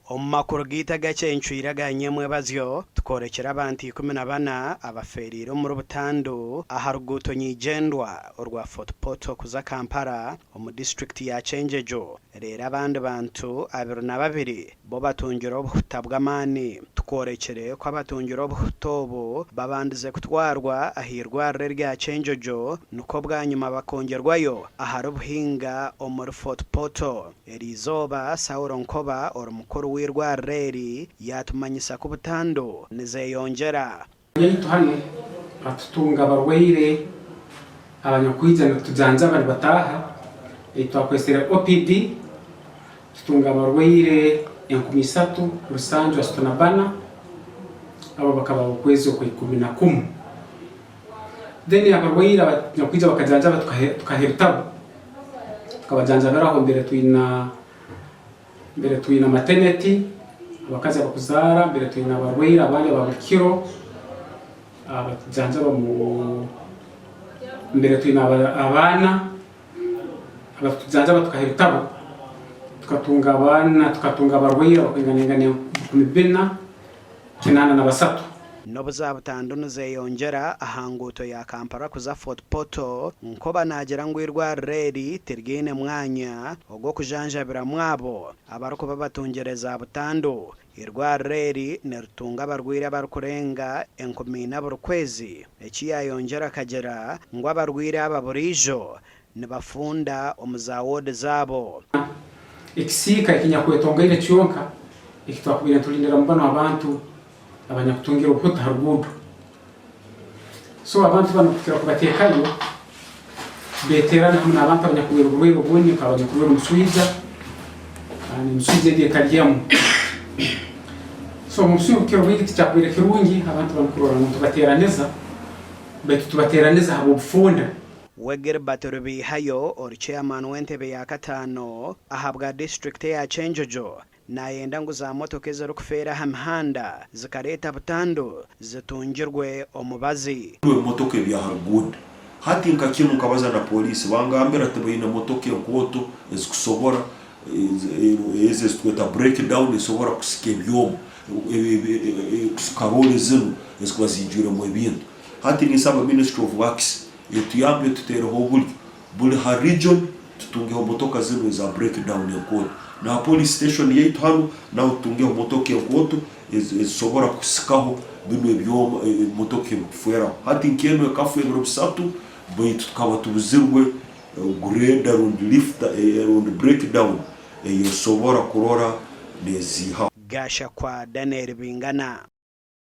Omu makuru gaitu agakyencwire aga nyemwebazyo, tukoorekyera abantu 14 abafeereire omuri butandu aha ruguuto nyeigyendwa orwa Fort Portal kuza Kampala omu disiturikiti ya Kyengyegyo reero abandi bantu 22 bo batungire obuhuta bw'amaani. Tukoorekire ku abatungire obuhuta obu babandize kutwarwa ah'eirwariro erya Kyenjojo nikwo bwanyima bakongyerwayo ahari Buhinga omuri Fort Portal. Eriizooba Saulo Nkoba ori mukuru w'eirwariro eri yaatumanyisa ku butandu nizeyongyera. Yaitu hanu atutunga abarwaire abanyakwija nitujanjaba nibataaha ei twakwesire OPD tutunga abarwaire 3734 abo bakaba ab'okwezi okwa 11 then abarwaire abanyakwija bakajanjaba tukaha ebitabu tukabajanjabiraho mbere twina Mbere twine maternity, abakazi abakuzaara, mbere twine abarwaire abandi aba buri kiro abatujanjaba omu mbere twine abaana abatujanjaba tukaha ebitabo tukatunga abaana tukatunga abarwaire abakwinganingana 4803. N'obu zaabutandu nizeyongyera aha nguuto ya Kampala kuza Fort Portal, Nkoba naagira ngu eirwariro eri tiryaine mwanya ogw'okujanjabiramu abo abarikuba batungire zaabutandu. Eirwariro eri niritunga abarwaire abarikurenga 4,000 buri kwezi, eki yaayongyera akagira ngu abarwaire aba buriijo nibafunda omu za woodi zaabo. Ekisiika ekinyakwetongaire kyonka eki twakubaire nitulindiramu banu abantu abanyakutungira obuhuta ha ruguudo. So abantu banu kukira kubateekayo beterana hamu n'abantu abanyakurwaire oburwaire obundi nk'abanyakurwaire omuswija, emiswija egi ekalyamu. So omu busumi bukira obwingi tikyakubaire kirungi abantu banu kurora ngu nitubateraniza baitu tubateraniza habw'obufunda. We Gilbert Rubeihayo ori Chairman w'entebe ya kataano ahabwa disiturikiti eya Kyenjojo Naayenda ngu za motoka ezirikufeera aha mihanda zikareeta butandu zitungirwe omubazi. Ebimotoka ebya ha ruguudo. Hati nka kinu nkabaza na poliisi bangambira tibaine motoka enkooto ezikusobora ezi ezitweta break down ezisobora kusika ebyoma kusika roore zinu ezikuba ziijwiremu ebintu. Hati ninsaba ministry of works etuyambe etuteereho obulyo Buri ha region tutungeho motoka zinu eza break down enkooto. Na ha police station yaitu hanu naho tutungeho motoka enkooto ezisobora kusikaho binu ebyoma emotoka ebikufweraho. Hati nk'enu ekafa ebiro bisatu baitu tukaba tubuzirwe grader rundi lifter rundi break down eyesobora kurora neziihaho. Gashakwa Daniel Bingana.